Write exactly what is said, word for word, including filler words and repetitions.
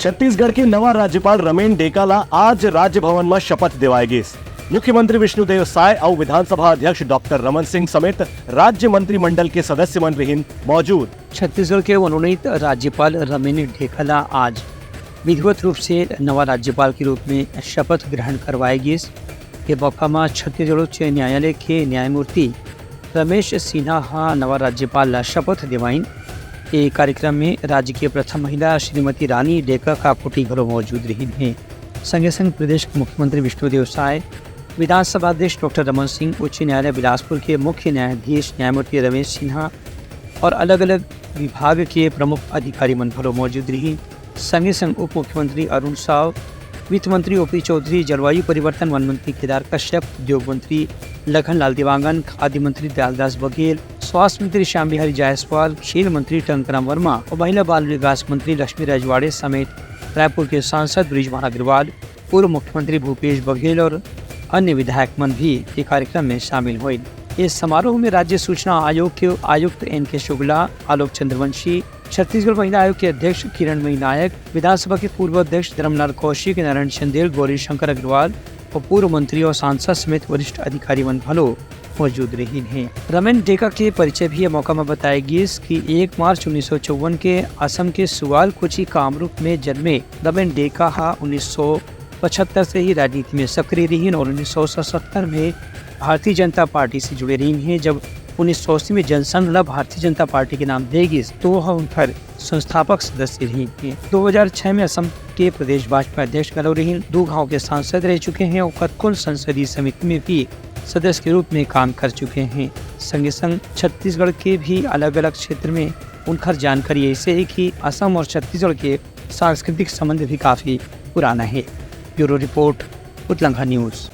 छत्तीसगढ़ के नवा राज्यपाल रमेन डेका ला आज राजभवन म शपथ देवाय गिस। मुख्यमंत्री विष्णुदेव साय अउ विधानसभा अध्यक्ष डॉक्टर रमन सिंह समेत राज्य मंत्रिमंडल के सदस्य मन रिहिन मौजूद। छत्तीसगढ़ के मनोनीत राज्यपाल रमेन डेका ला आज विधिवत रूप से नवा राज्यपाल के रूप में शपथ ग्रहण करवाए गिस। ये मौका म छत्तीसगढ़ उच्च न्यायालय के न्यायमूर्ति रमेश सिन्हा ह नवा राज्यपाल ला शपथ देवाइन। ये कार्यक्रम में राज्य के प्रथम महिला श्रीमती रानी डेका काकोटी घलो मौजूद रहिन हे। संगे संग प्रदेश के मुख्यमंत्री विष्णुदेव साय, विधानसभा अध्यक्ष डॉक्टर रमन सिंह, उच्च न्यायालय बिलासपुर के मुख्य न्यायाधीश न्यायमूर्ति रमेश सिन्हा और अलग-अलग विभाग के प्रमुख अधिकारी मन घलो मौजूद रहिन। संगे संग उप मुख्यमंत्री अरुण साव, वित्त मंत्री ओपी चौधरी, जलवायु परिवर्तन वन मंत्री केदार कश्यप, उद्योग मंत्री लखन लाल देवांगन, खाद्य मंत्री दयालदास बघेल, स्वास्थ्य मंत्री श्याम बिहारी जायसवाल, खेल मंत्री टंकराम वर्मा और महिला बाल विकास मंत्री लक्ष्मी रजवाड़े समेत रायपुर के सांसद बृजमोहन अग्रवाल, पूर्व मुख्यमंत्री भूपेश बघेल और अन्य विधायक मन भी ये कार्यक्रम में शामिल होइन। इस समारोह में राज्य सूचना आयोग के आयुक्त एन के शुक्ला, आलोक चंद्रवंशी, छत्तीसगढ़ महिला आयोग के अध्यक्ष किरणमयी नायक, विधानसभा के पूर्व अध्यक्ष धर्मलाल कौशिक, नारायण चंदेल, गौरी शंकर अग्रवाल और पूर्व मंत्री और सांसद समेत वरिष्ठ अधिकारी मन घलो मौजूद रहिन हे। रमेन डेका के परिचय भी ये मौका म बताए गिस कि एक मार्च उन्नीस सौ चौवन के असम के सुआलकुची कामरूप में जन्मे रमेन डेका हा उन्नीस सौ पचहत्तर से ही राजनीति में सक्रिय रहिन और उन्नीस सौ सतहत्तर में भारतीय जनता पार्टी से जुड़े रहिन हे, जब उन्नीस सौ अस्सी में जनसंघ ला भारतीय जनता पार्टी के नाम दे गिस, तो वह उनकर संस्थापक सदस्य रहिन हे। दो हज़ार छह में असम के प्रदेश भाजपा अध्यक्ष घलो रहिन, दो घाव के सांसद रह चुके हैं और कतकोन संसदीय समिति में भी सदस्य के रूप में काम कर चुके हैं। संगे संग छत्तीसगढ़ के भी अलग-अलग क्षेत्र में उनकर जानकारी ऐसे है कि असम और छत्तीसगढ़ के सांस्कृतिक संबंध भी काफी पुराना है। ब्यूरो रिपोर्ट, उतलंघा न्यूज।